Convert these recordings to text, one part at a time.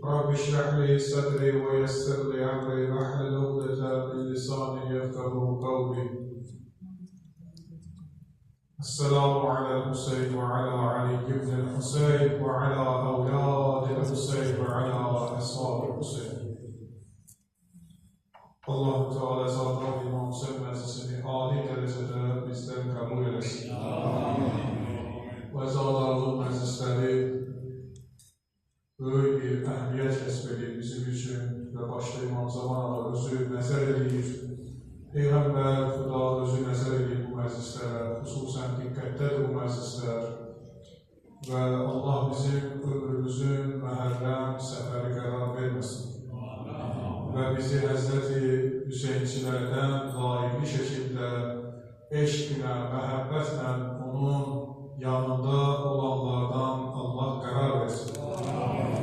رب اشرح لي صدري ويسر لي أمري واحلل عقدة من لساني يفقهوا قولي. السلام على الحسين وعلى علي بن الحسين وعلى أولاد الحسين وعلى أصحاب الحسين. Allah-u Teala Zatlar İmam Hüseyin məclisini ali dərəcədə bizdən qəbul eləsin. Və zadarlıq məclisləri böyük bir əhəmiyyət kəsb edir bizim üçün və başda İmam Zaman Ağa özü nəzər edir. Peyğəmbər, Xuda özü nəzər edir bu məclislərə, xüsusən diqqətdədir bu məclislər və Allah bizim ömrümüzün məhərrəm səfəri qərar verməsin və bizi Həzrəti Hüseynçilərdən layiqli şəkildə eşqlə, məhəbbətlə onun yanında olanlardan Allah qərar versin.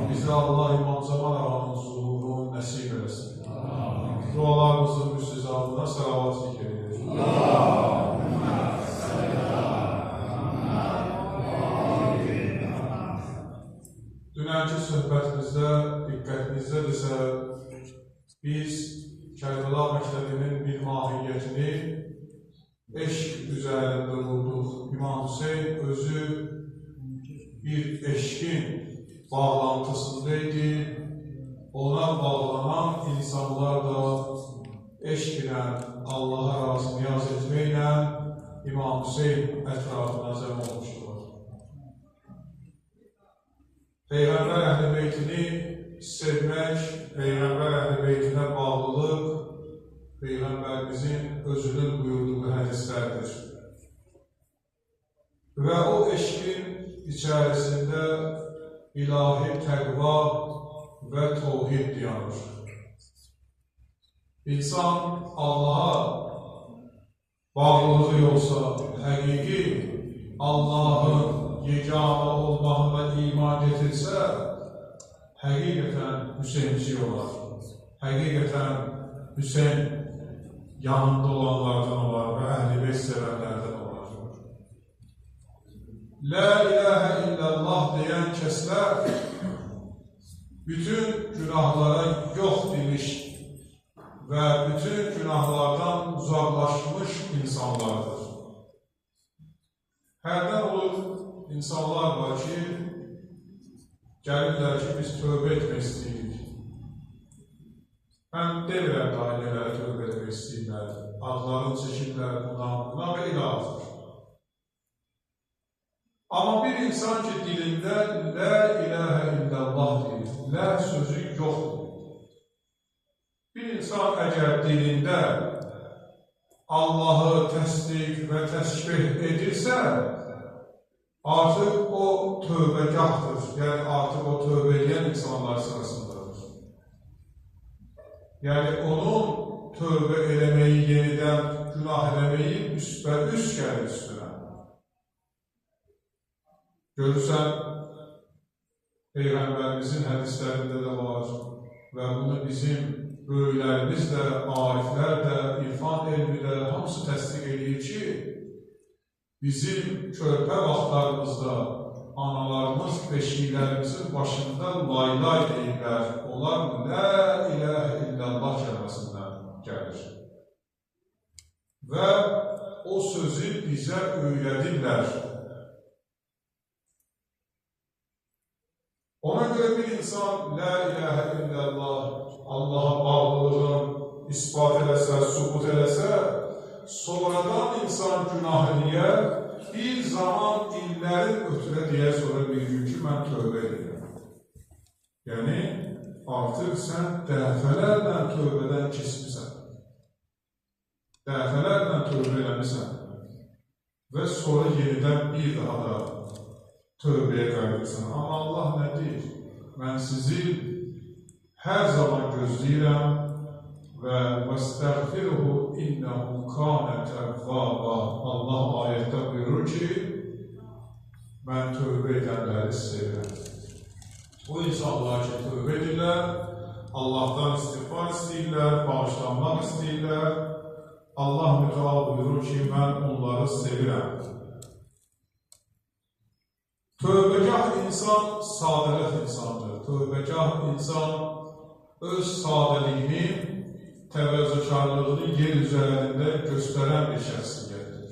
Bizə Allah İmam Zaman Ağanın zuhurunu nəsib eləsin. Dualarımızın müstəzabına salavat zikr edilir. Dünənki söhbətimizdə, diqqətinizdədirsə, biz Kərbəla məktəbinin bir mahiyyətini eşq üzərində vurduq. İmam Hüseyn özü bir eşqin bağlantısında idi. Ona bağlanan insanlar da eşq ilə, Allaha razı niyaz etməklə İmam Hüseyn ətrafına cəm olmuşdular. Peyğəmbər Əhl-i Beytini sevmək, Peyğəmbər Əhl-i Beytinə bağlılıq Peyğəmbərimizin özünün buyurduğu hədislərdir. Və o eşqin içərisində ilahi təqva və tovhid dayanır. İnsan Allaha bağlılığı yoxsa, həqiqi Allahın yeganə olmağına iman getirsə, həqiqətən Hüseynçi olar. Həqiqətən Hüseyn yanında olanlardan olar və Əhl-i Beyt sevənlərdən olar. La ilahə illallah deyən kəslər bütün günahlara yox demiş və bütün günahlardan uzaqlaşmış insanlardır. Hərdən olur insanlar var ki, gəlirlər ki, biz tövbə etmək istəyirik. Mən demirəm daha nələrə tövbə etmək istəyirlər, adlarını çəkirlər, buna, buna və ilə axır. Amma bir insan ki, dilində la ilahə illallah deyir, la sözü yoxdur. Bir insan əgər dilində Allahı təsdiq və təsbih edirsə, artıq o tövbəgahdır, yəni artıq o tövbə edən insanlar sırasındadır. Yəni onun tövbə eləməyi, yenidən günah eləməyi üstə-üst gəlir üstünə. Görürsən, Peyğəmbərimizin hədislərində də var və bunu bizim böyüklərimiz də, ariflər də, irfan elmi də hamısı təsdiq edir ki, bizim körpə vaxtlarımızda analarımız beşiklərimizin başında lay-lay deyirlər. Onlar la ilahə illallah kəlməsindən gəlir. Və o sözü bizə öyrədirlər. Ona görə bir insan la ilahə illallah, Allaha bağlılığını ispat eləsə, sübut eləsə, sonradan insan günah eləyər, bir zaman illərin ötürə deyər sonra bir gün ki, mən tövbə edirəm. Yəni, artıq sən dəfələrlə tövbədən keçmisən. Dəfələrlə tövbə eləmisən və sonra yenidən bir daha da tövbəyə qayıdırsan. Amma Allah nə deyir? Mən sizi hər zaman gözləyirəm və vəstəğfiruhu innehu kânə təvvâbâ. Allah ayətdə buyurur ki, mən tövbə edənləri sevirəm. O insanlar ki, tövbə edirlər, Allahdan istiğfar istəyirlər, bağışlanmaq istəyirlər. Allah mütəal buyurur ki, mən onları sevirəm. Tövbəkar insan sadələt insandır. Tövbəkar insan öz sadəliyini, təvəzzükarlığını yer üzərində göstərən bir şəxsiyyətdir.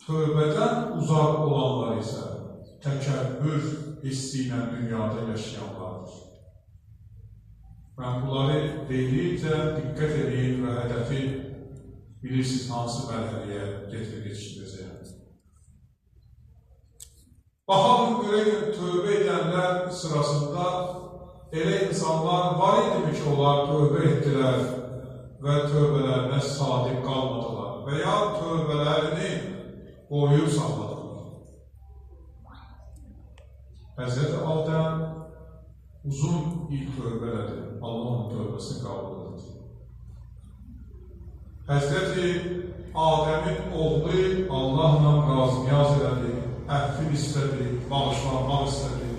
Tövbədən uzaq olanlar isə təkəbbür hissi ilə dünyada yaşayanlardır. Mən bunları dedikcə diqqət edin və hədəfi bilirsiniz hansı mərhələyə getirib yetişdirəcəyəm. Baxalım görək, tövbə edənlər sırasında elə insanlar var idimi ki, onlar tövbə etdilər və tövbələrinə sadiq qalmadılar və ya tövbələrini qoruyub saxladılar. Həzrəti Adəm uzun il tövbə elədi, Allah onun tövbəsini qəbul etdi. Həzrəti Adəmin oğlu Allahla razı niyaz elədi, əffin istədi, bağışlanmaq istədi.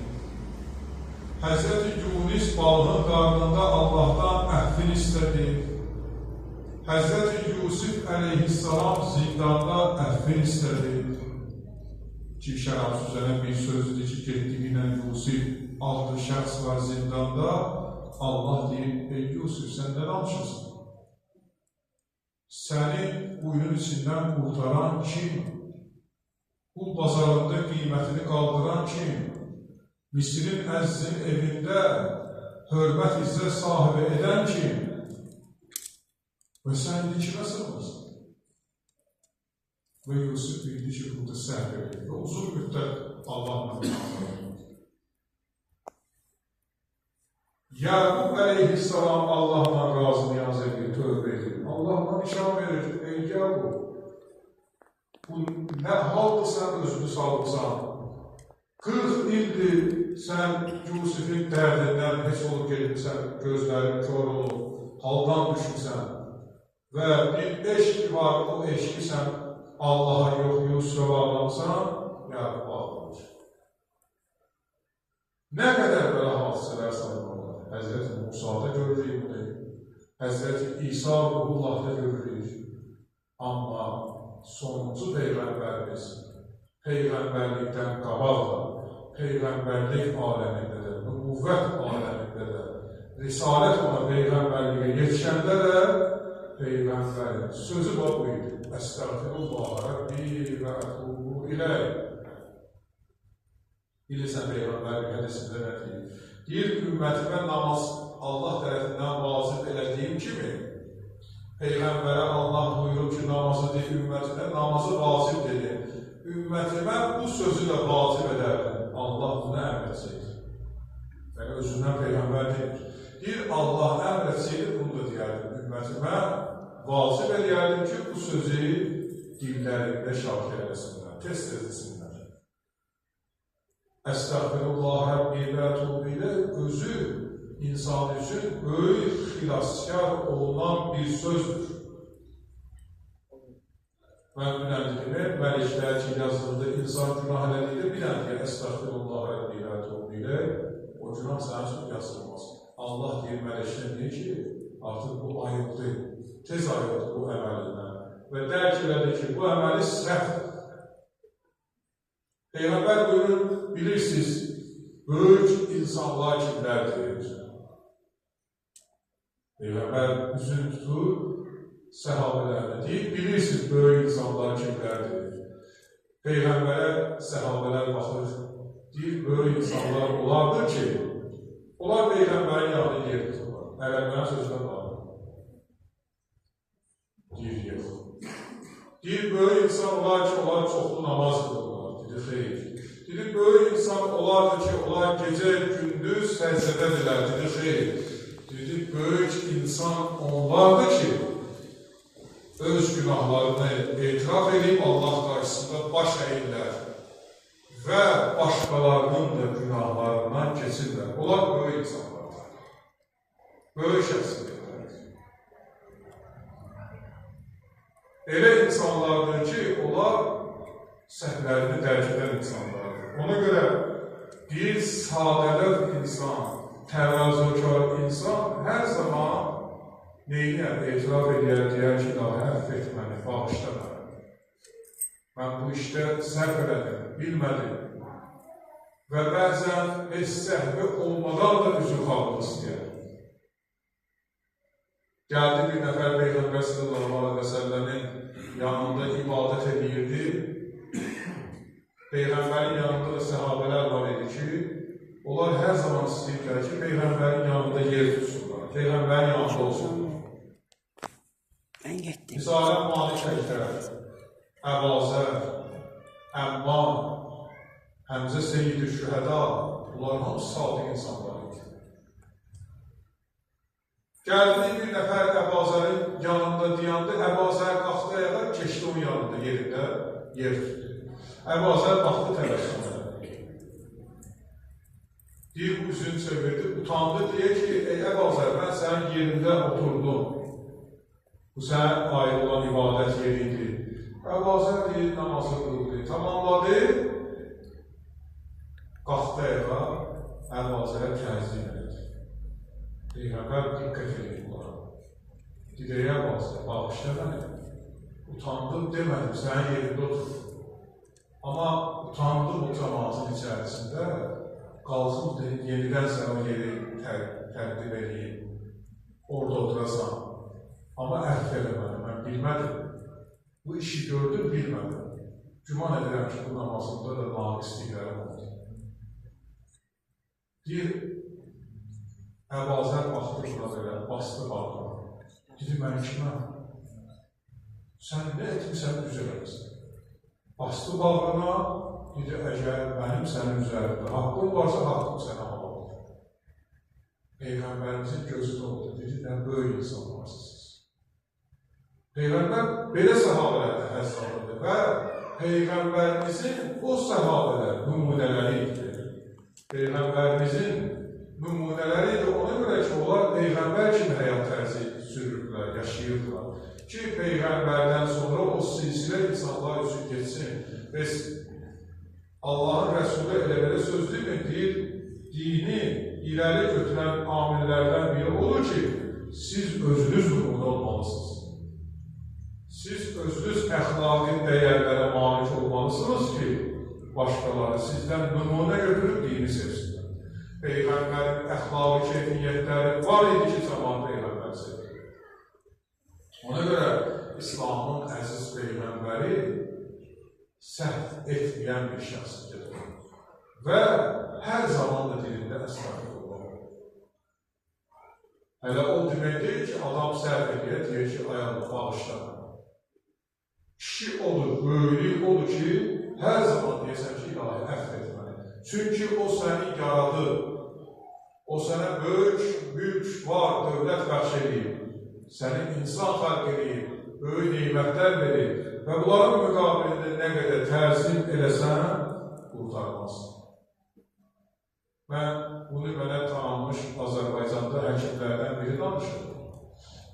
Həzrəti Yunis balığın qarnında Allahdan əffin istədi. Həzrəti Yusif əleyhissalam zindanda əffin istədi. Ki, şərab süzənə bir sözdür ki, getdiyinə Yusif adlı şəxs var zindanda. Allah deyir, ey Yusif, sən nə danışırsan? Səni quyunun içindən qurtaran kim? Qul bazarında qiymətini qaldıran kim? Misirin əzizin evində hörmət izzət sahibi edən kim? Və sən indi kimə sığınırsan? Və Yusuf bildi ki, burada səhv edir və uzun müddət Allahla münazara edir. Yaqub əleyhissalam Allahla razı niyaz edir, tövbə edir. Allahla nişan verir, ey Yaqub, bu nə haldır sən özünü salmısan? 40 ildir sən Yusufin dərdindən heç olub gelmişsən, gözlərin kör olub, haldan düşmüsən və bir eşq var, o eşqi sən Allaha yox, Yusufə bağlamısan, Yaqub ağlamır. Nə qədər belə hadisələr saymaq olar? Həzrəti Musa'da görürük bunu, Həzrəti İsa Ruhullah'da görürük. Amma sonuncu Peyğəmbərimiz Peyğəmbərlikdən qabaq da, Peyğəmbərlik aləmində də, nübüvvət aləmində də, risalət ona Peyğəmbərliyə yetişəndə də Peyğəmbərin sözü bu idi. Əstəğfirullah Rabbi və ətubu iləyh. Bilirsən Peyğəmbərin hədisində nə deyir? Deyir, ümmətimə namaz Allah tərəfindən vacib elədiyim kimi, Peyğəmbərə Allah buyurub ki, namazı deyir, ümmətimə namazı vacib dedi. Ümmətimə bu sözü də vacib edərdim. Allah bunu əmr etsəydi. Yəni, özündən Peyğəmbər deyir. Deyir, Allah əmr etsəydi, bunu da deyərdim. Ümmətimə vacib edərdim ki, bu sözü dillərində şakir eləsinlər, tez-tez desinlər. Əstəğfirullah Rabbi və ətubu iləyh özü insan üçün böyük xilaskar olunan bir sözdür. Mən dünən dedim, mələklər ki, yazıldı, insan günah elədikdə bir dənə deyir, Əstəğfirullah Rabbi və ətubu iləyh, o günah sənin üçün yazılmaz. Allah deyir, mələklər deyir ki, artıq bu ayıldı, tez ayıldı bu əməlindən və dərk elədi ki, bu əməli səhvdir. Peyğəmbər buyurur, bilirsiniz, böyük insanlar kimlərdir? Peyğəmbər üzünü tutur, səhabələrinə deyir, bilirsiniz, böyük insanlar kimlərdir? Peyğəmbərə səhabələr baxır, deyir, böyük insanlar olardır ki, onlar Peyğəmbərin yanında yer tuturlar, ərəblərin sözünə baxır. Deyir, yox. Deyir, böyük insan olar ki, onlar çoxlu namaz qılırlar. Dedi, xeyr. Dedi, böyük insan olardı ki, onlar gecə, gündüz səcdədədirlər. Dedi, xeyr. Dedi, böyük insan onlardır ki, öz günahlarını etiraf edib Allah qarşısında baş əyirlər və başqalarının da günahlarından keçirlər. Onlar böyük insanlardır. Böyük şəxsiyyətlərdir. Elə insanlardır ki, onlar səhvlərini dərk edən insanlardır. Ona görə bir sadəlöv insan, təvazökar insan hər zaman neyinə etiraf edər, deyər ki, ilahi əfv et məni, bağışla məni. Mən bu işdə səhv elədim, bilmədim. Və bəzən heç səhvi olmadan da üzrxahlıq istəyər. Gəldi bir nəfər Peyğəmbər sallallahu aleyhi və səlləmin yanında ibadət edirdi. Peyğəmbərin yanında da səhabələr var idi ki, onlar hər zaman istəyirdilər ki, Peyğəmbərin yanında yer tutsunlar, Peyğəmbərin yanında olsunlar. Ben gittim. Misalən Malik Əktər, Əbazər, Əmmar, Həmzə Seyyid-i Şühəda, bunlar hamısı sadiq insanlar idi. Gəldi bir nəfər Əbazərin yanında dayandı, Əbazər qalxdı ayağa, keçdi onun yanında, yerində yer tutdu. Əbazər baxdı təbəssüm elədi. Deyir, bu üzünü çevirdi, utandı, deyə ki, ey Əbazər, mən sənin yerində oturdum. Bu sənə aid olan ibadət yeri idi. Əbazər deyir, namazı qıldı, tamamladı. Qalxdı ayağa, Əbazərə təzim elədi. Peyğəmbər diqqət edir bunlara. Dedi, ey Əbazər, bağışla məni. Utandım demədim, sənin yerində oturdum. Amma utandım o cəmaatın içərisində, qalxım deyim, yenidən sən o yeri təqdim edeyim, orada oturasan. Amma əfv elə məni, mən bilmədim. Bu işi gördüm, bilmədim. Güman edirəm ki, bu namazımda da naqisliklərim oldu. Deyir, Əbazər baxdı buna belə, bastı bağrına. Dedi, mən kiməm? Sən nə etmisən, düz eləmisən. Bastı bağrına, dedi, əgər mənim sənin üzərimdə haqqım varsa, haqqım sənə halaldır. Peyğəmbərimizin gözü doldu, dedi, nə böyük insanlarsınız. Peyğəmbər belə səhabələrdə həzz alırdı və Peyğəmbərimizin o səhabələr nümunələri idi. Peyğəmbərimizin nümunələri idi ona görə ki, onlar Peyğəmbər kimi həyat tərzi sürürdülər, yaşayırdılar. Ki, Peyğəmbərdən sonra o silsilə insanlar üçün geçsin. Bəs Allahın Rəsulü elə belə söz demir, deyir, dini irəli götürən amillərdən biri odur ki, siz özünüz nümunə olmalısınız. Siz özünüz əxlaqi dəyərlərə malik olmalısınız ki, başqaları sizdən nümunə götürüb dini sevsinlər. Peyğəmbərin əxlaqi keyfiyyətləri var idi ki, cəmaat Peyğəmbəri sevdi. Ona görə İslamın əziz Peyğəmbəri səhv etməyən bir şəxsiyyət olur. Və hər zaman da dilində əstəğfirullah olur. Hələ o demək deyil ki, adam səhv edir, deyir ki, ay Allah, bağışla. Kişi odur, böyüklük odur ki, hər zaman deyəsən ki, ilahi, əfv et məni. Çünki o səni yaradı, o sənə böyük mülk, var, dövlət bəxş eləyib, səni insan xalq eləyib, böyük neymətlər verib və bunların müqabilində nə qədər təzim eləsən, qurtarmaz. Mən bunu mənə tanınmış Azərbaycanda həkimlərdən biri danışır.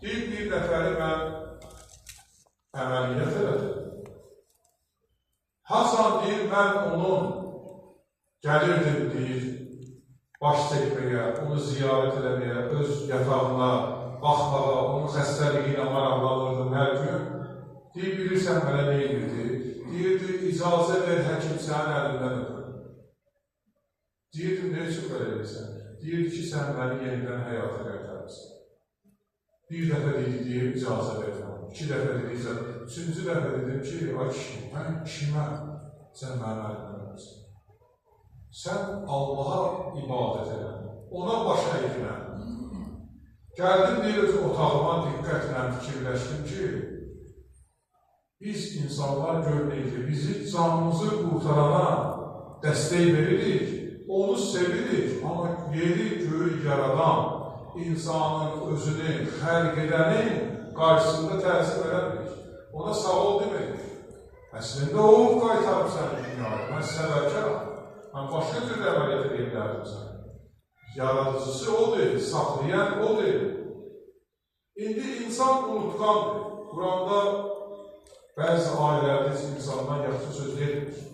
Deyib, bir nəfəri mən əməliyyat elədim. Hasan deyir, mən onun gəlirdim, deyir, baş çəkməyə, onu ziyarət eləməyə, öz yatağına baxmağa, onun xəstəliyi ilə maraqlanırdım hər gün. Deyir, bilirsən mənə nə edirdi? Deyirdi, icazə ver, həkim sənin əlindən öpür. Deyirdim, nə üçün belə edirsən? Deyirdi ki, sən məni yenidən həyata qaytarırsan. Bir dəfə dedi, deyir, icazə ver. İki dəfə dedi, icazə. Üçüncü dəfə dedim ki, ay kişi, mən kiməm? Sən mənim əlimdən öpürsən. Sən Allaha ibadət elə, ona baş əydirən. Gəldim, deyir, öz otağıma diqqətlə fikirləşdim ki, biz insanlar görməyik, bizi canımızı qurtarana dəstək veririk, onu sevirik, amma yeri göyü yaradan, insanın özünü xəlq edənin qarşısında təzim eləmirik. Ona sağ ol demirik. Əslində o qaytarıb səni dünyaya, mən səbəbkaram. Mən başqa cür əməliyyat edə bilərdim səni. Yaradıcısı odur, saxlayan odur. İndi insan unutqandır. Quranda bəzi ayələrdə heç insandan yaxşı söz etmir.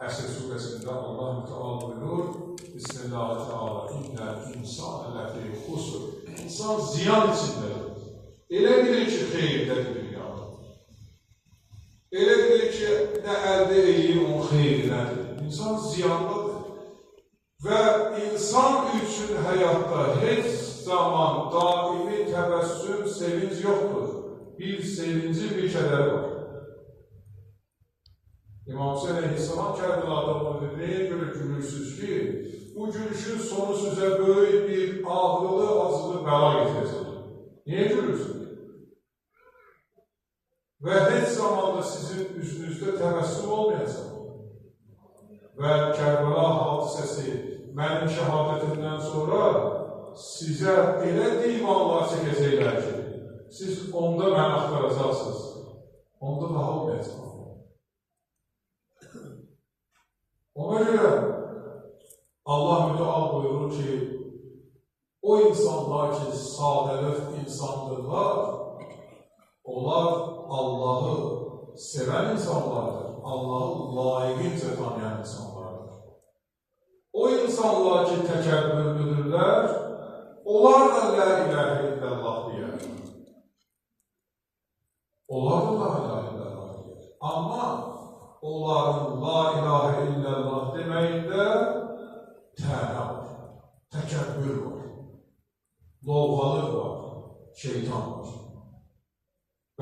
Əsr surəsində Allah Müteala buyurur, Bismillahirrahmanirrahim, İnnəl insənə ləfî xusr. İnsan ziyan içindədir. Elə bilir ki, xeyirдədir dünyada. Elə bilir ki, nə əldə eləyir, onun xeyrinədir. İnsan ziyandadır. Və insan üçün həyatda heç zaman daimi təbəssüm, sevinc yoxdur. Bir sevinci, bir kədəri var. İmam Hüseyin əleyhissalam Kərbəlada onu dedi, nəyə görə gülürsünüz ki, bu gülüşün sonu sizə böyük bir ağrılı, acılı bəla getirəcək. Niyə gülürsünüz? Və heç zaman da sizin üzünüzdə təbəssüm olmayacaq. Və Kərbəla hadisəsi mənim şəhadətimdən sonra sizə elə divanlar çəkəcəklər ki, siz onda məni axtaracaqsınız. Onda daha olmayacaq. Ona görə Allah mütəal buyurur ki, o insanlar ki, sadəlöv insandırlar, onlar Allahı sevən insanlardır, Allahı layiqincə tanıyan insanlardır. O insanlar ki, təkəbbürlüdürlər, onlar da la ilahə illallah deyər. Onlar da la ilahə illallah deyər. Amma onların la ilahə illallah deməyində tənə var, təkəbbür var, lovğalıq var, şeytan var.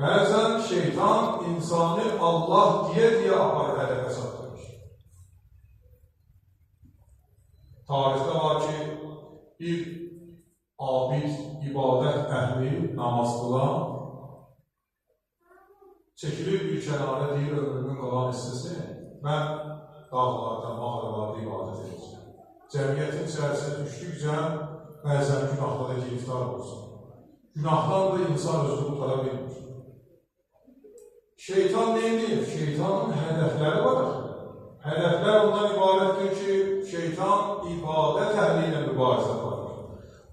Bəzən şeytan insanı Allah deyə-deyə aparır, hədəfə çatdırır. Tarixdə var ki, bir abid, ibadət əhli, namaz qılan, çəkilir bir kənara, deyir ömrümün qalan hissəsini, mən dağlarda, mağaralarda ibadət edəcəm. Cəmiyyətin içərisinə düşdükcə bəzən günahlara giriftar olursan. Günahdan da insan özünü qurtara bilmir. Şeytan nə edir? Şeytanın hədəfləri var. Hədəflər ondan ibarətdir ki, şeytan ibadət əhli ilə mübarizə aparır.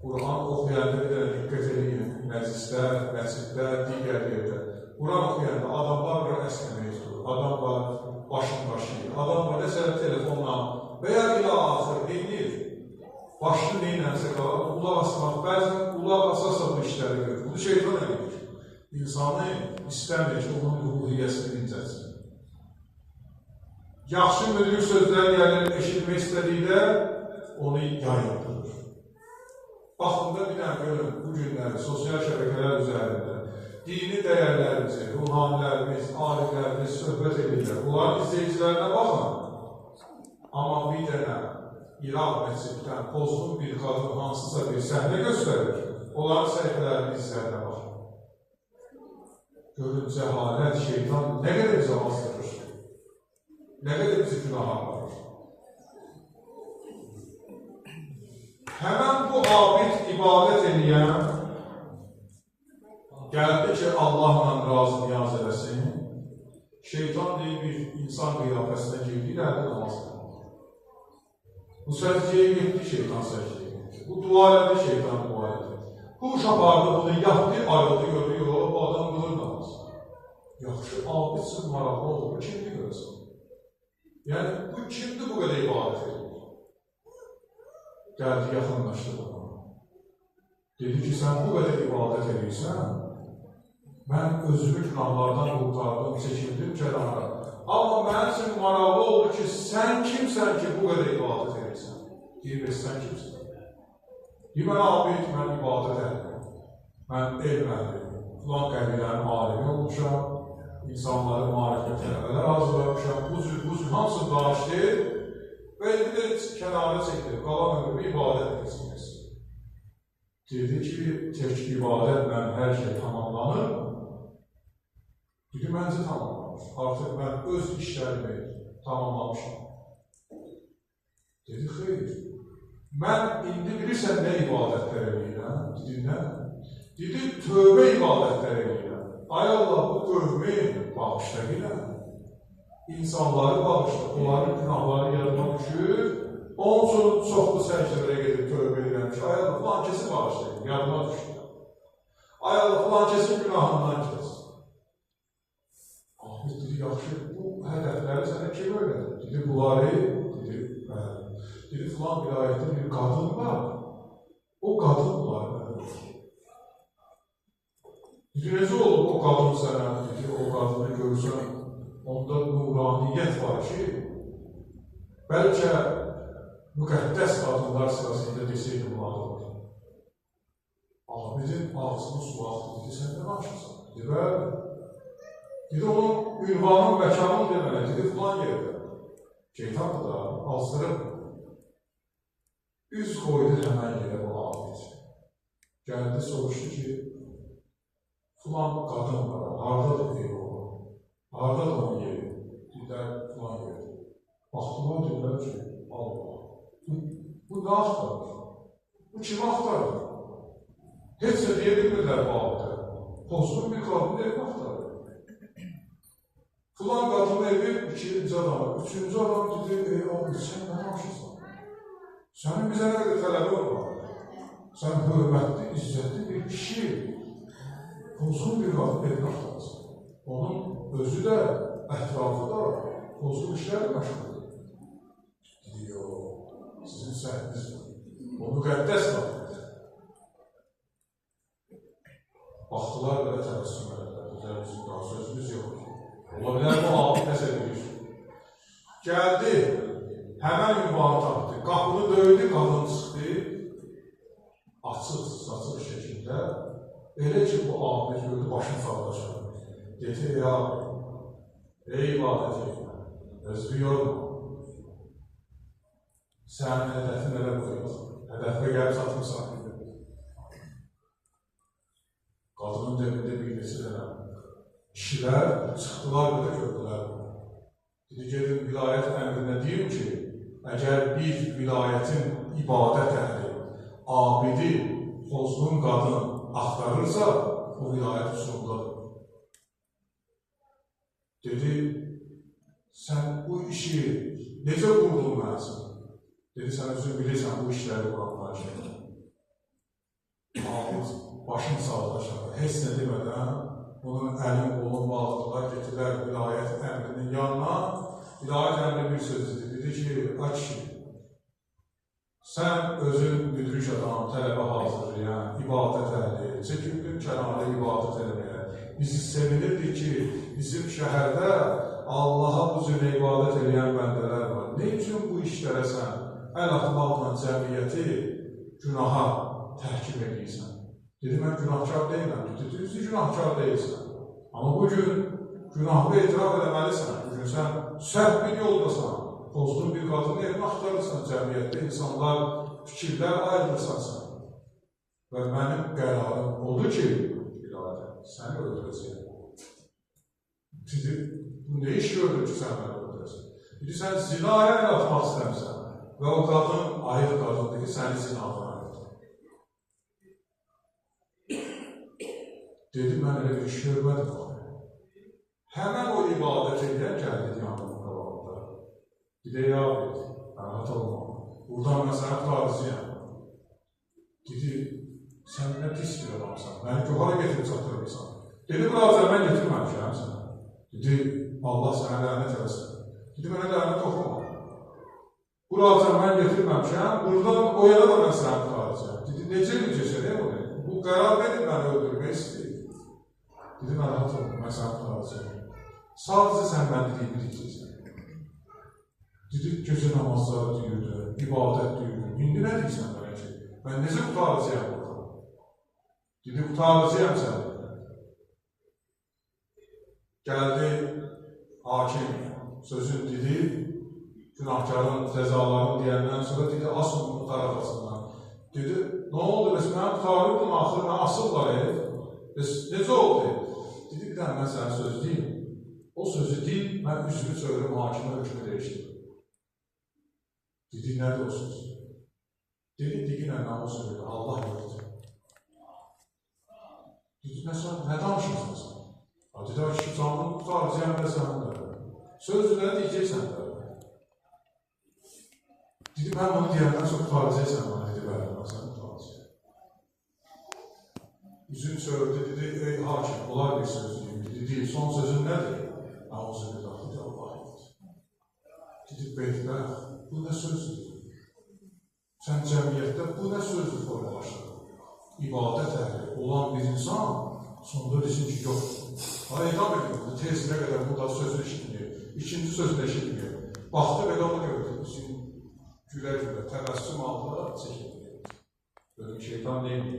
Quran oxuyanda bir dənə diqqət edin, məclisdə, məsciddə, digər yerdə. Quran oxuyanda adam var bir əsnəməyi tutur, adam var başını qaşıyır, adam var nəsə telefonla və ya ilə axır neyinir? Başını neynənsə qalar, qulaq asmaq, bəzən qulaq asasa bu işləri görür. Bunu şeytan edir. İnsanı istəmir ki, onun ruhiyyəsini incətsin. Yaxşı müdrik sözlər gəlir, eşitmək istədikdə onu yayındırır. Baxın da bir dənə görün, bu günləri sosial şəbəkələr üzərində dini dəyərlərimizi, ruhanilərimiz, alimlərimiz söhbət edirlər. Onların izləyicilərinə baxın. Amma bir dənə İraq məsciddən pozğun bir qadın hansısa bir səhnə göstərir. Onların səhifələrinin izlərinə baxın. Görün, cəhalət, şeytan nə qədər bizi azdırır, nə qədər bizi günaha aparır. Həmən bu abid ibadət eləyən gəldi ki, Allahla razı niyaz eləsin. Şeytan deyir, bir insan qiyafəsinə girdi, irəli namaz qılır. Bu səcdəyə getdi, şeytan səcdəyə getdi. Bu dua elədi, şeytan dua elədi. Huş apardı bunu, yatdı, ayıldı, gördü, yox, bu adam qılır namaz. Yaxşı, abidsin, maraqlı oldu, bu kimdir görəsən? Yəni, bu kimdir bu qədər ibadət edir? Gəldi, yaxınlaşdı buna. Dedi ki, sən bu qədər ibadət edirsən, mən özümü günahlardan qurtardım, çəkildim kənara. Amma mənim üçün maraqlı oldu ki, sən kimsən ki, bu qədər ibadət edirsən? Deyir, bəs sən kimsən? Deyir, mən abid, mən ibadət əhliyəm, mən elm əhliyəm, filan qəbilənin alimi olmuşam, insanları maarifə tələbələr hazırlamışam, bu cür, bu cür hamısını danışdı və indi də kənara çəkdi, qalan ömrümü ibadət etsin. Dedi ki, tək ibadətlə hər şey tamamlanır. Dedi, məncə tamamlanır. Artıq mən öz işlərimi tamamlamışam. Dedi, xeyr. Mən indi bilirsən nə ibadətlər eləyirəm? Dedi, nə? Dedi, tövbə ibadətlər eləyirəm. Ay Allah, bu qövmi bağışla gələm. İnsanları bağışla, onların günahları yadıma düşür. Onun üçün çoxlu səcdələrə gedib tövbə edirəm ki, ay Allah, filan kəsi bağışlayın, yadıma düşür. Ay Allah, filan kəsin günahından kəs. Ahmet dedi, yaxşı, bu hədəfləri sənə kim öyrədir? Dedi, bunları, dedi, bəli. Dedi, filan vilayətdə bir qadın var, o qadın bunları öyrədir. Dedi, necə olub o qadın sənə? Dedi, o qadını görsən, onda nuraniyyət var ki, Bəlkə müqəddəs qadınlar sırasında deseydi bu adı var. Abidin ağzını su axdı. Dedi, sən nə danışırsan? Dedi, bəli. Dedi, onun ünvanın, məkanın demələ. Dedi, filan yerdə. Şeytandır da, azdırıb. Üz qoydu həmən yerə bu abid. Gəldi, soruşdu ki, filan qadın var, haradadır evi onun? Haradadır onun yeri? Dedilər, filan yerdə. Baxdılar, dedilər ki, Allah, bu nə axtarır? Bu kimi axtarır? Heç nə deyə bilmirlər bu abidə. Pozğun bir qadının evini axtarır. Filan qadının evi ikinci adam, üçüncü adam dedi, ey abid, sən nə danışırsan? Sənin bizə nə qədər tələbi var? Sən hörmətli, izzətli bir kişi, pozğun bir qadının evini axtarırsan. Onun özü də, ətrafı da pozğun işlərlə məşğuldur. Dedi, yox, sizin səhviniz var. O müqəddəs qadındır. Baxdılar belə təbəssüm elədilər. Dedilər, bizim daha sözümüz yoxdur. Ola bilər, bu abid nəsə bilir. Gəldi, həmən ünvanı tapdı. Qapını döydü, qadın çıxdı. Açıq, saçıq şəkildə. Elə ki, bu abid gördü, başını sağlaşır. Dedi, ey abid, ey ibadət etmə, özünü yorma. Sənin hədəfin elə budur. Hədəfə gəlib çatmısan. Qadının dövründə bir neçə dənə kişilər çıxdılar və də gördülər. Dedi, gedin vilayət əmrinə deyim ki, əgər bir vilayətin ibadət əhli, abidi, pozğun qadın axtarırsa, o vilayət usulundadır. Dedi, sən bu işi necə qurdun mən üçün? Dedi, sən özün bilirsən bu işləri quranlar ki. Abid başını saldı aşağı, heç nə demədən onun əlin qolunu bağladılar, getdilər vilayət əmrinin yanına. Vilayət əmri bir söz dedi, dedi ki, ay kişi, sən özün müdrik adam, tələbə hazırlayan, ibadət əhli, çəkildin kənarda ibadət eləməyə. Bizi sevinirdik ki, bizim şəhərdə Allaha bu cür ibadət eləyən bəndələr var. Nə üçün bu işlərə sən əl atmaqla cəmiyyəti günaha təhkim edirsən? Dedi, mən günahkar deyiləm. Dedi, düzdür, günahkar deyilsən. Amma bugün günahını etiraf eləməlisən. Bugün sən səhv bir yoldasan, pozğun bir qadını evini axtarırsan, cəmiyyətdə insanlar, fikirlər ayrılırsan sən. Və mənim qərarım odur ki, birader, səni öldürəcəyəm. Dedi, bu nə iş gördün ki, sən məni öldürəsən? Dedi, sən zinaya əl atmaq istəmirsən. Və o qadın ayıq qadındır ki, səni zinadan ayırdı. Dedi, mən elə bir iş görmədim. Həmən o ibadət edən gəldi yanımın qabağında. Dedi, ey abid, narahat olma. Buradan mən sənə qurtaracağam. Dedi, sən nə pis bir adamsan, məni hara getirib çatdırmısan? Dedi, bura mən getirməmişəm sənə. Dedi, Allah sənə lənət eləsin. Dedi, mənə lənət oxuma. Bura mən getirməmişəm, buradan o yana da mən sənə qurtaracağam. Dedi, necə necə bunu? Bu qərar verir, məni öldürmək istəyir. Dedi, narahat olma, mən sənə qurtaracağam. Sadəcə sən mən dediyimi deyəcəksən. Dedi, gecə namazları deyirdi, ibadət deyirdi. İndi nə deyirsən mənə ki? Mən necə qurtaracağam buradan? Dedi, qurtaracağam səni. Gəldi hakim, sözün dedi, günahkarın cəzalarını deyəndən sonra dedi, asın bunu darağacından. Dedi, nə oldu, bəs mən qurtarırdım axır, mən asırlar ev. Bəs necə oldu? Dedi, bir dənə mən sənə söz deyim. O sözü deyim, mən üzümü çevirим, hakimə hökmü dəyişdim. Dedi, nədir o söz? Dedi, diginə o sözdür, Allah yoxdur. Dedi, nə danışırsan sən? Dedi, ay kişi, canını qurtaracağım və sənin də. Sözdür, nə deyəcəksən də? Dedi, mən onu deyəndən sonra qurtaracaqsan mənə. Dedi, bəli, mən səni qurtaracağım. Üzünü çevirdi, dedi, ey hakim, olar bir söz deyim. Dedi, deyil, son sözün nədir? Əuzübillah, dedi, Allah yoxdur. Dedi, bədbəxt, bu nə sözdür? Sən cəmiyyətdə bu nə sözdür formalaşdırdın? İbadət əhli olan bir insan sonunda desin ki, yoxdur. Ha, edam edin, tez nə qədər bu da sözünü eşitməyir, ikinci sözünü eşitməyir. Baxdı belə onu gördü, üzünü gülə-gülə, təbəssüm aldı, çəkildi. Dedim, şeytan neydi?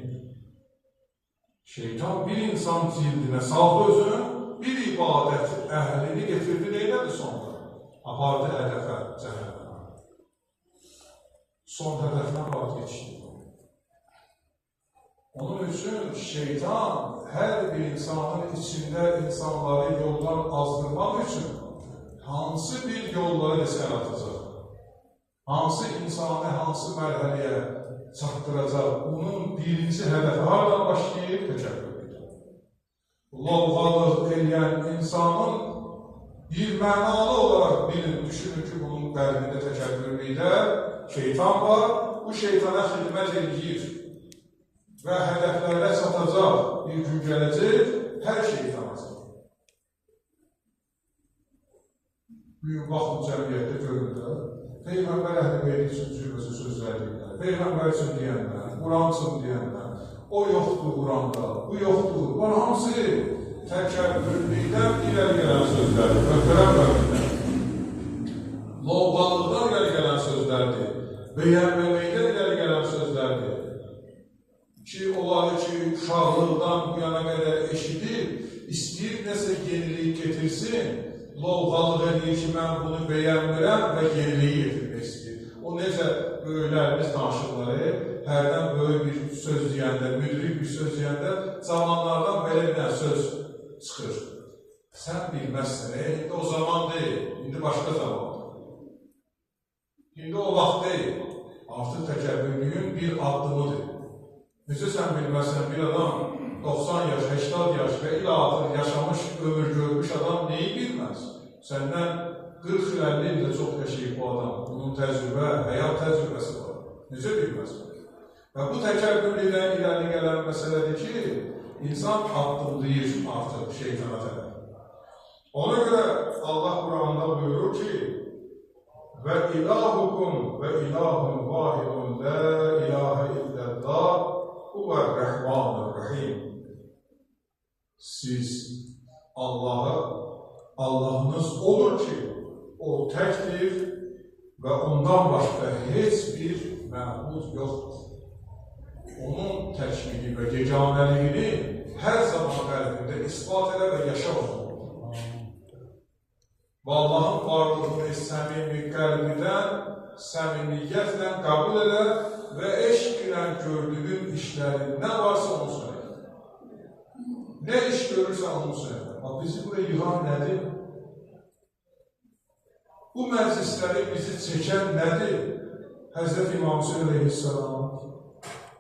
Şeytan bir insan cildinə saldı özünü, bir ibadət əhlini getirdi, neylədi sonda? Apardı hədəfə, cəhənnəmə. Son hədəfinə apardı, geçdi. Onun üçün şeytan hər bir insanın içində insanları yoldan azdırmaq üçün hansı bir yolları desə atacaq, hansı insanı hansı mərhələyə çatdıracaq, bunun birinci hədəfi hardan başlayır? Təkəbbürlükdən. Lovğalıq eləyən insanın bir mənalı olaraq bilin, düşünün ki, bunun qəlbində təkəbbürlükdə şeytan var, bu şeytana xidmət eləyir və hədəflərə çatacaq, bir gün gələcək, hər şeyi tanıyacaq. Bugün baxın cəmiyyətdə görün də, Peyğəmbər Əhl-i Beyt üçün cürbəcə sözlər deyirlər, Peyğəmbər üçün deyənlər, Quran üçün deyənlər, o yoxdur Quranda, bu yoxdur. Bunlar hamısı təkəbbürlükdən irəli gələn sözlərdir, möhtərəm möminlər. Lovğalıqdan irəli gələn sözlərdir, bəyənməməkdən irəli gələn sözlərdir. Ki, onları ki, uşaqlıqdan bu yana qədər eşidib, istəyir nəsə yenilik getirsin, lovğalıq eləyir ki, mən bunu bəyənmirəm və yeniliyi getirmək istəyir. O necə böyüklərimiz danışırlar, hərdən böyük bir söz deyəndə, müdrik bir söz deyəndə, cavanlardan belə bir dənə söz çıxır. Sən bilməzsən, indi o zaman deyil, indi başqa zamandır. İndi o vaxt deyil, artıq təkəbbürlüyün bir addımıdır. Necə sən bilməzsən, bir adam 90 yaş, 80 yaş və ilə-axır yaşamış, ömür görmüş adam neyi bilməz? Səndən 40 il, 50 ildə çox yaşayıb bu adam. Bunun təcrübə, həyat təcrübəsi var. Necə bilməz? Və bu təkəbbürlükdən irəli gələn məsələdir ki, insan addımlayır artıq şeytana tərəf. Ona görə Allah Quranda buyurur ki, və ilahukum və ilahun vahidun la ilahə illallah Huvər-Rəhmanur-Rəhim. Siz Allahı, Allahınız olur ki, o təkdir və ondan başqa heç bir məbud yoxdur. Onun təkliyi və yeganəliyini hər zaman qəlbində isbat elə və yaşa onu. Və Allahın varlığını səmimi qəlbidən, səmimiyyətlə qəbul elə və eşq ilə gördüyün işləri nə varsa onu söylə. Nə iş görürsən onu söylə. Bax, bizi buraya yığan nədir? Bu məclisləri bizi çəkən nədir? Həzrət İmam Hüseyn əleyhissalam.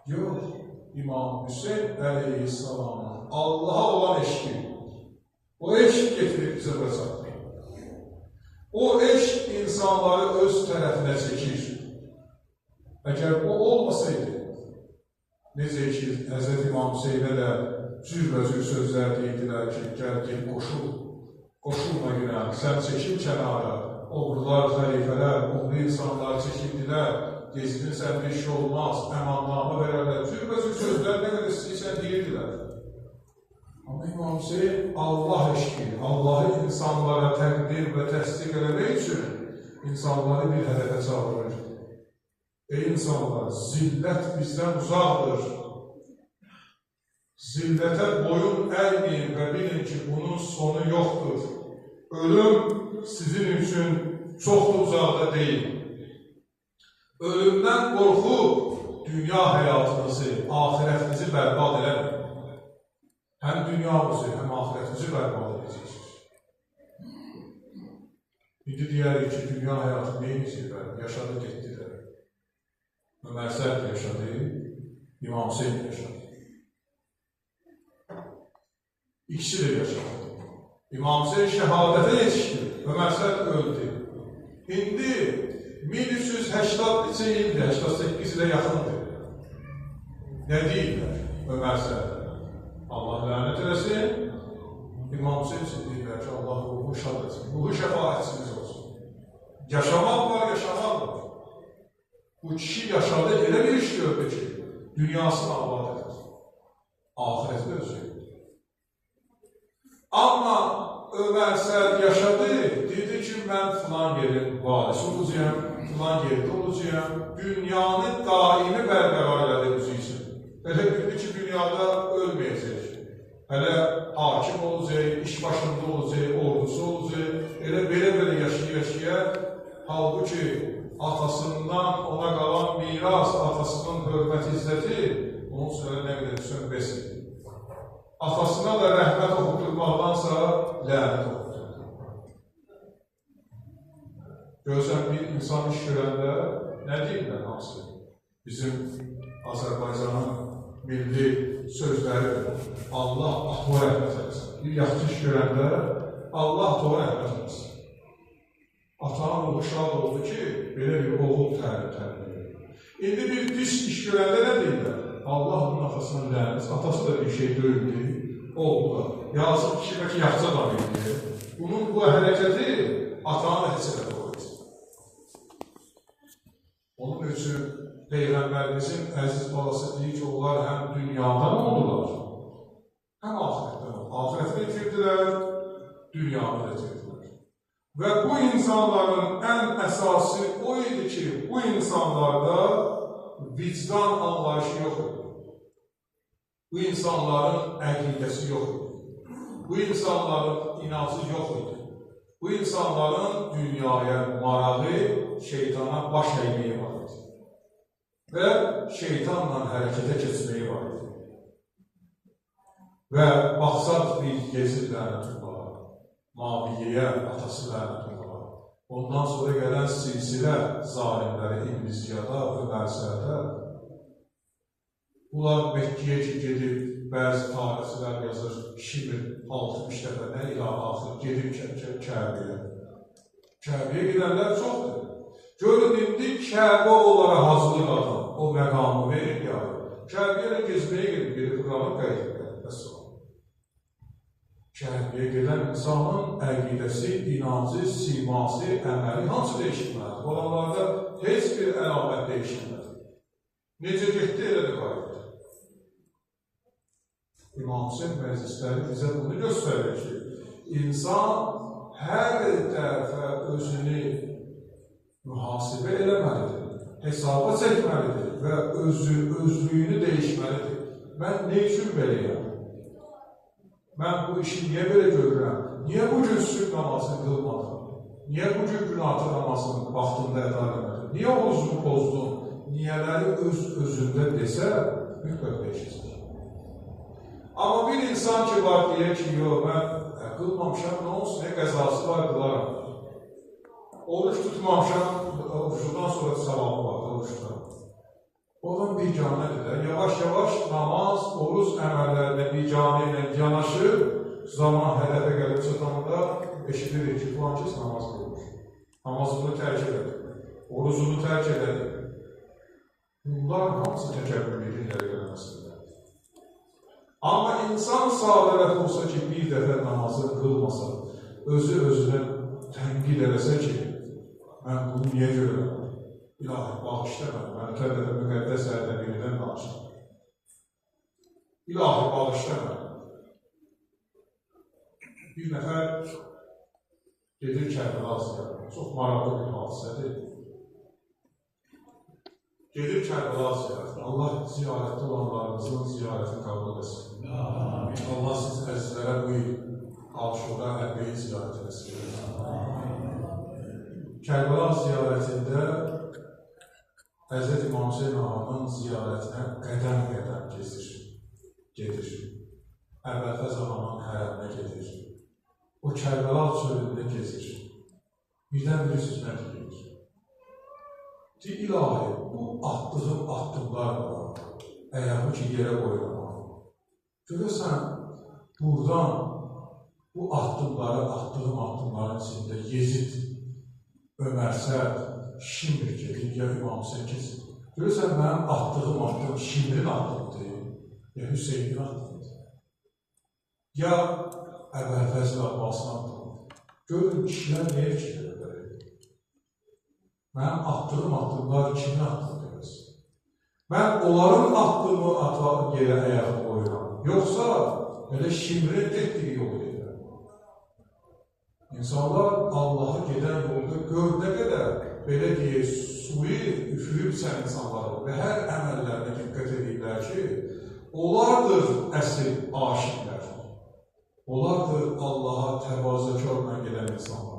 Yox, İmam Hüseyn əleyhissalamın Allaha olan eşqi. O eşq getirib bizə bura çatdı. O eşq insanları öz tərəfinə çəkir. Əgər o olmasaydı, necə ki, Həzrət İmam Hüseynə də cürbəcür sözlər deyirdilər ki, gəl, gel, qoşul, qoşulma günə, sən çəkil kənara, oğrular, xəlifələr, oğru insanlar çəkildilər, gezdin sən bir şey olmaz, əmannamə verərlər, cürbəcür sözlər nə qədər istəyirsən deyirdilər. Amma İmam Hüseyn Allah eşqi, Allahı insanlara təqdim və təsdiq eləmək üçün insanları bir hədəfə çağırır. Ey insanlar, zillət bizdən uzaqdır. Zillətə boyun əyməyin və bilin ki, bunun sonu yoxdur. Ölüm sizin üçün çox da uzaqda deyil. Ölümdən qorxub dünya həyatınızı, axirətinizi bərbad eləməyin. Həm dünyamızı, həm axirətimizi bərbad edəcəksiniz. İndi deyərik ki, dünya həyatı neyimizi bərbad? Yaşadı, getdi də. Ömər Səd yaşadı, İmam Hüseyn yaşadı. İkisi də yaşadı. İmam Hüseyn şəhadətə yetişdi, Ömər Səd öldü. İndi 1380 neçə ildir, 88 ilə yaxındır. Nə deyirlər Ömər Səd? Allah lənət eləsin, İmam Hüseyn üçün deyirlər ki, Allah ruhu şad etsin, ruhu şəfaətçimiz olsun. Yaşamaq var, yaşamaq var. Bu kişi yaşadı, elə bir iş gördü ki, dünyasını abad edir. Ahirətdə özü. Amma Ömər Səd yaşadı, dedi ki, mən filan yerin valisi olacağım, filan yerdə olacağım, dünyanı daimi bərqərar elədi özü üçün. Elə bildi ki, dünyada ölməyəcək. Hələ hakim olacaq, iş başında olacaq, ordusu olacaq, elə belə-belə yaşaya-yaşaya, halbuki atasından ona qalan miras, atasının hörmət izzəti, onun üçün nə qədər üçün bəs idi. Atasına da rəhmət oxutturmaqdansa lənət oxutturdu. Görürsən, bir insan iş görəndə nə deyirlər hansı? Bizim Azərbaycanın milli sözləri Allah atına rəhmət eləsin. Bir yaxşı iş görəndə Allah atına rəhmət eləsin. Atanın oğlu şad oldu ki, belə bir oğul tərbiyə edir. İndi bir pis iş görəndə nə deyirlər? Allah onun atasına lənət, atası da bir şey deyildi, oğlu da. Yazıq kişi bəlkə yaxşı adam idi. Bunun bu hərəkəti atanı da heç elə qoydu. Onun üçün Peyğəmbərimizin əziz balası deyir ki, onlar həm dünyadan oldular, həm axirətdən oldular. Axirəti itirdilər, dünyanı da itirdilər. Və bu insanların ən əsası o idi ki, bu insanlarda vicdan anlayışı yox idi. Bu insanların əqidəsi yox idi. Bu insanların inancı yox idi. Bu insanların dünyaya marağı, şeytana baş əyməyi var idi. Və şeytanla hərəkətə keçməyi var idi. Və baxsaq bir Yezid lənətullaha, Maviyeyə atası lənətullaha, ondan sonra gələn silsilə zalimləri İbn Ziyada, Ömər Sədə, bunlar Məkkiyə ki gedib, bəzi tarixçilər yazır, Şimr 60 dəfə nə ilə axır gedib Kəbəyə. Kəbəyə gedənlər çoxdur. Görün, indi Kəbə onlara hazırlıq adam, o məqamı verir ya. Kəbəyə ilə gezməyə gedib, gedib fırlanıb qayıdıb gəlir. Vəssalam. Kəbəyə gedən insanın əqidəsi, inancı, siması, əməli hansı dəyişilməlidir? Olanlarda heç bir əlamət dəyişilməlidir. Necə getdi, elə də qayıtdı. İmam Hüseyn məclisləri bizə bunu göstərir ki, insan hər dəfə özünü mühasibə eləməlidir, hesaba çəkməlidir və özlüyünü dəyişməlidir. Mən nə üçün beləyəm? Mən bu işi niyə belə görürəm? Niyə bu gün sübh namazını qılmadım? Niyə bu gün günorta namazını vaxtında əda eləmədim? Niyə orucumu bozdum? Niyələri öz-özündə desə, mütləq dəyişəcək. Amma bir insan ki var deyə ki, yox, mən qılmamışam, nə olsun, nə qəzası var, qılaram. Oruç tutmamışam, orucundan sonra savabı var, oruç tutaram. Oradan biganədir də, yavaş-yavaş namaz, oruc əməllərinə biganə ilə yanaşır, zaman hədəfə gəlib çatanda eşidirik ki, filan kəs namaz qılmır. Namazını tərk elədi, orucunu tərk elədi. Bunlar hamısı təkəbbürlüyün irəli gəlməsidir. Amma insan sadələt olsa ki, bir dəfə namazı qılmasa, özü özünə tənqid eləsə ki, mən bunu niyə görürəm? İlahi, bağışla məni, mən ötən dəfə müqəddəs Ərdəbildən danışdım. İlahi, bağışla məni. Bir nəfər gedir Kərbəla ziyarətinə. Çox maraqlı bir hadisədir. Gedir Kərbəla ziyarətinə. Allah ziyarətdə olanlarımızın ziyarətini qəbul etsin. Allah siz əzizlərə bu il Aşura Ərbəyin ziyarəti nəsib etsin. Kərbəla ziyarətində Həzrət İmam Hüseyn ağanın ziyarətinə qədəm-qədəm gezir, gedir. Əbəlfəz ağanın hərəminə gedir. O Kərbəla çölündə gezir. Birdən bilirsiniz nə deyir? Deyir, ilahi, bu attığım addımlar var, ayağımı ki yerə qoyuram. Görürsən, buradan bu addımları, attığım addımların içində Yezid, Ömər Səd, Şimr gedir, ya İmam Hüseyn keçir. Görürsən, mənim attığım addım Şimrin addımıdır, ya Hüseynin addımıdır, ya Əbəlfəzl Abbasın addımıdır. Görün, kişilər nəyə fikir edirlər? Mənim attığım addımlar kimin addımıdır? Mən onların addımı yerə ayağımı qoyuram. Yoxsa elə Şimrin getdiyi yolu gedirəm. İnsanlar Allaha gedən yolda gör nə qədər, belə deyək, suyu üfürüb sən insanlara və hər əməllərinə diqqət edirlər ki, onlardır əsl aşiqlər. Onlardır Allaha təvazökarla gedən insanlar.